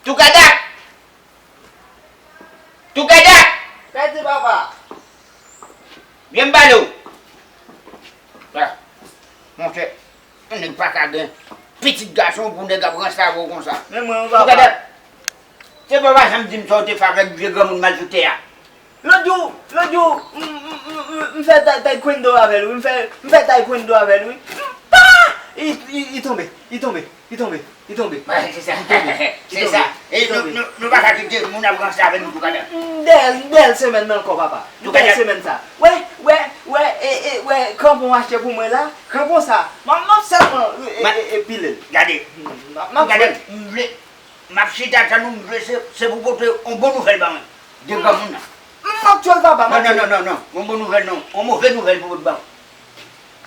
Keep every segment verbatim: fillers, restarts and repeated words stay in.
Toukadak! Toukadak! Sa di papa? Vyen m pale w. Ah, monchè, yon nèg pa ka gen pitit gason pou nèg ap ranse avè w konsa. Men mwen, papa. Toukadak! Se pa pa janm di m sa w te fè avèk vye granmoun malfektè a. Lòt jou, lòt jou, m, m, m, m, m fè tay-, taekwondo avè l, wi. M fè, m fè taekwondo avè l, wi. M pa! Li, li, li tonbe, li tonbe, li tonbe, li tonbe. Mwen, se sa. Li tonbe, li se tonbe, sa. E li nou, tonbe. Nou, nou pa ka kite moun ap ranse avè nou Toukadak. M, m dèyè l, m dèyè l semèn nan ankò, papa. M dèyè l Toukadak. Semèn sa. Wè, wè, wè, e, e, wè, kranpon w achte pou mwen la, kranpon sa. M ap, m ap sèlman, e, e, e, e, pile l. Gade. M ap, m ap Toukadak, fè m vle M ap chita tann ou, m vle se, se pou pote yon bon nouvèl ba mwen. De granmoun nan. M ap tchwe l, papa, m ap tchwe l. Non, non, non, non, non. Yon bon nouvèl non. Yon move nouvèl pou pote ba mwen.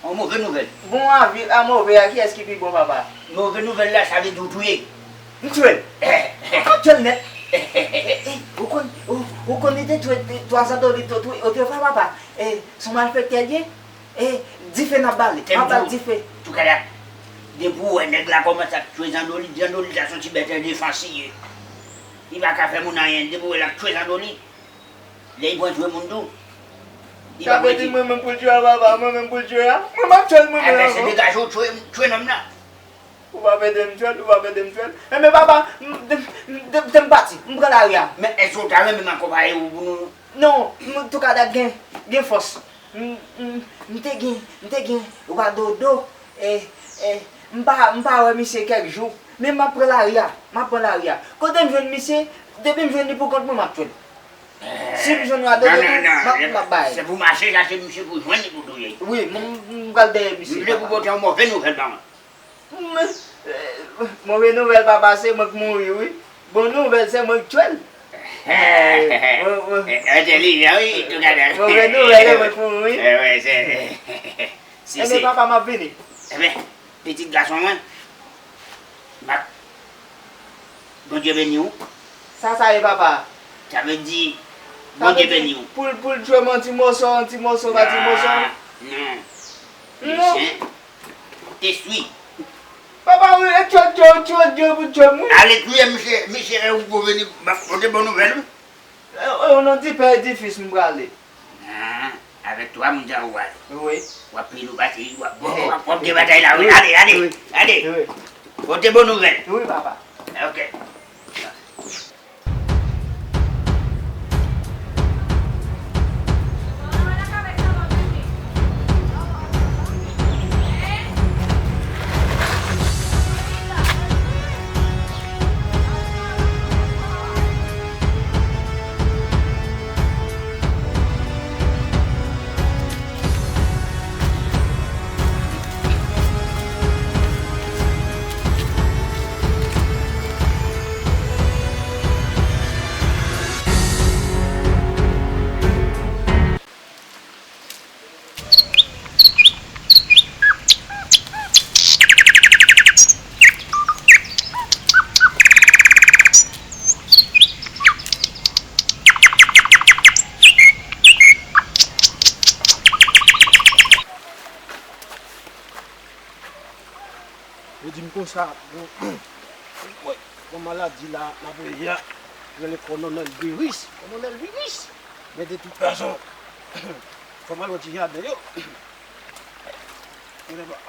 Yon move nouvèl. Bon a, vi a, move a, kiyès ki pi bon, papa? Move nouvèl la, sa vle di ou touye. M tchwe l. M ap tchwe l nèt. E, e, ou konn, ou, ou konn li te tchwe twa zandolit, ou tchwe, ou tchwe, papa. E, se yon malfektè l ye. E, dife n ap bale. N ap bale dife. Toukadak, depi w wè nèg la kòmanse ap tchwe zandolit, zandolit la se yon ti bèt endefans li ye. Li pa ka fè moun anyen. Depi w wè l ap tchwe zandolit, lè li pran tchwe moun tou, li pa pran ti. Sa vle di mwen menm pou l tchwe a, papa, mwen menm pou l tchwe a? Mwen m ap tchwe l mwen menm ankò. Enben, se degaje w tchwe, tchwe nonm nan. Ou p ap ede m tchwe l, ou p ap ede m tchwe l. Enben, papa, m, m, m, m pati, m pran lari a. Men èske w ta renmen m akonpaye w pou nou? Non, m, Toukadak gen, gen fòs. M, m, m te gen, m te gen wa dodo, e, e, m pa, m pa wè misye kèk jou. Men m ap pran lari a, m ap pran lari a. Kote m jwenn misye, depi m jwenn li pou kont mwen, m ap tchwe l. Si m jwenn wa dodo tou, m ap, m ap bay. Se pou mache chache misye pou jwenn li pou touye l. Wi, m, m pral dèyè misye. M vle pou pote yon move nouvèl ba mwen. M, e, move nouvèl papa, se mwen k mouri, wi. Bon nouvèl, se mwen k tchwe l. Entèlijan, wi, Toukadak. Move nouvèl, se mwen k mouri, wi. Enben, papa, m ap vini. Enben, pitit gason mwen, m ap Bondye beni w. Sa sa ye, papa? Sa vle di, Bondye beni w. Pou l, pou l tchwe m yon ti moso, yon ti moso, pa ti moso. Non, non. Non. Misye te swi. Papa, wi, e tchwe, tchwe, tchwe, tchwe pou tchwe m, wi. Ale touye misye, misye, e ou pou vini, ba, pote bon nouvèl, wi. E, e, o non di Pè Edifis m prale. Ah, avèk twa moun sa ou prale. Wi. W ap pile w pase, w ap, w ap, w ap gen batay la, wi. Ale, ale, ale. Wi. Pote bon nouvèl. Wi, papa. Ok. Yo di m konsa, bon, gon maladi la nan peyi a, rele kolonèl viris. Kolonèl viris. Men de tout fason, fò m al wè ti jaden yo.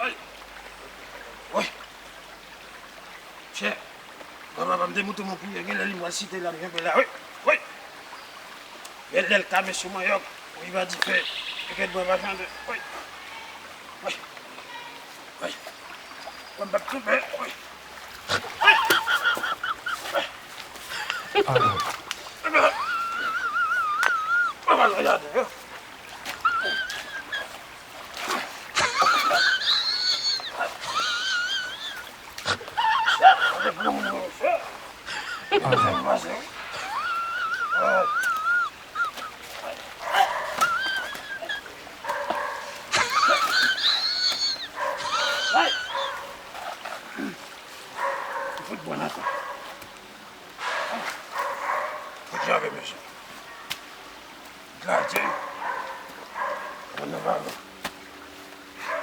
Ay. Wi. Chè. Granpapa m te montre m yon priyè, genlè li m pral site la, m kenbe la, wi, wi. Genlè l kame sou manyòk, wi, va dife, e gen dwa pa chante, wi, wi, wi. Mwen m p ap tonbe, wi. Wi. Wi. Wi. Papa la gade, wi. Fout bòn ankò. Fout jave, mesye. Gradye. Mwen nan valo.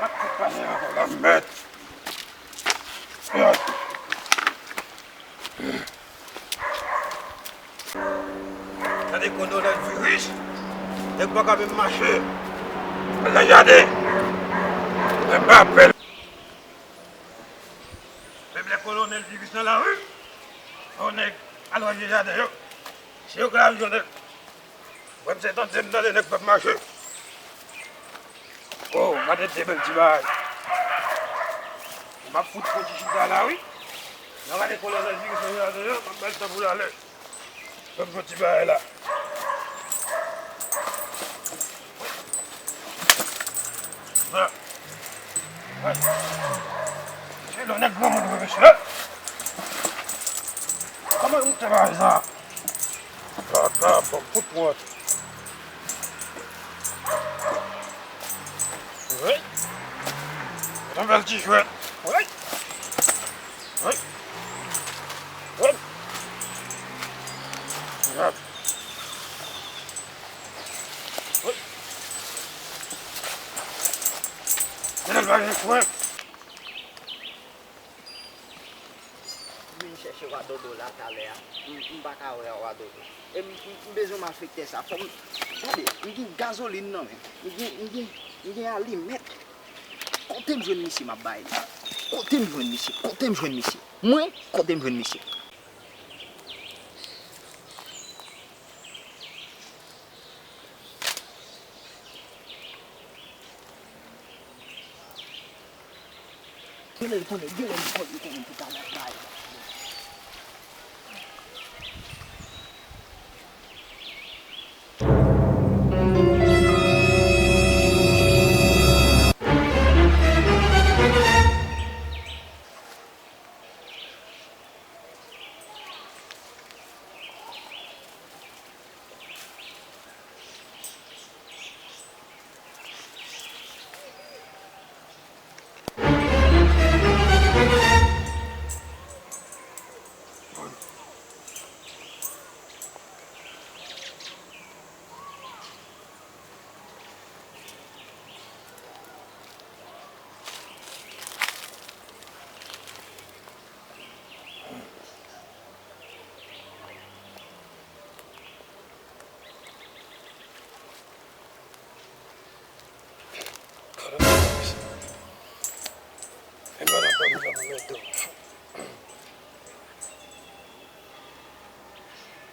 Ak kout pase ankò la, mèt. Yo. Lè kolonèl Viris, nèg pa ka menm mache. Al nan jaden. Nèg pa pè. Menm lè kolonèl Viris nan lari, yon nèg al ranje jaden yo. Se yo k lari yon nèg. Mwen, m se tande m tande nèg p ap mache. Oh, gade de bèl ti bagay. M ap fout fon ti chita la, wi. Nan gade kolonèl Viris nan jaden yo, m ap ba l tan pou l ale. Fè m fè ti bagay la. Wè. Wè. Se lò nèg granmoun wi, mesye. Kòman nou te bagay sa? Kaka, bon, fout wont. Wi. Yon bèl ti jwèt. Wi. Wi. Wi. Wi. Wi. Mwen al pa gen fwen. M vin chèche Wadodo la talè a. M, m pa ka wè Wadodo. E m, m, m bezwen malfektè sa. Fò m, tande, m gen gazolin nan men. M gen, m gen, m gen alimèt. Kote m jwenn misye m ap bay li? Kote m jwenn misye? Kote m jwenn misye? Mwen, kote m jwenn misye? Genlè l konnen, genlè l konnen, konnen pou ta nan bay.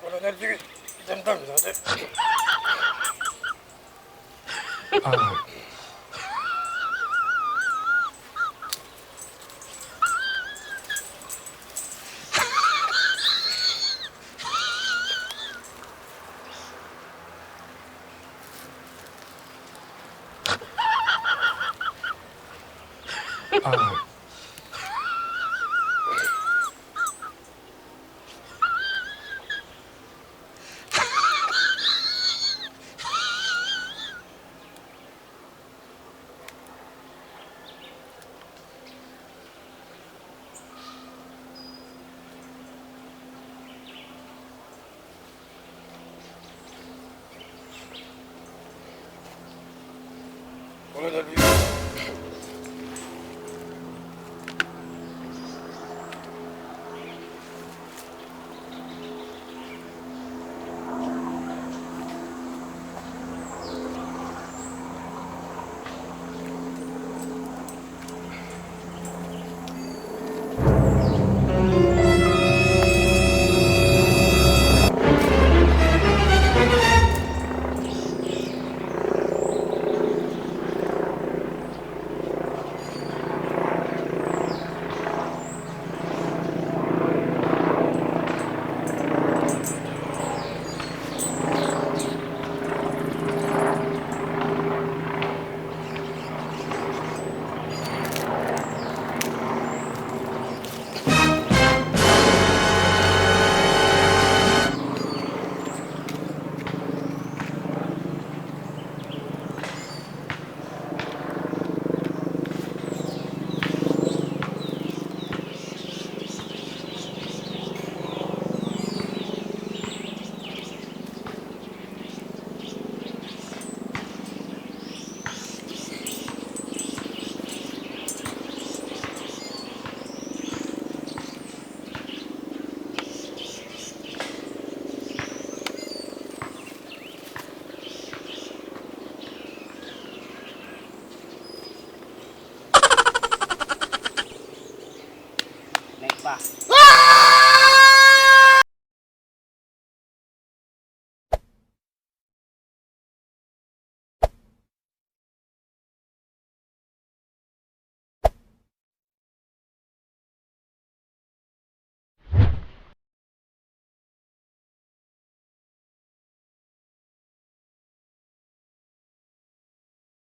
Kolonèl Viris, kite m dòmi, tande. Ah. Ah. Kolonèl Viris,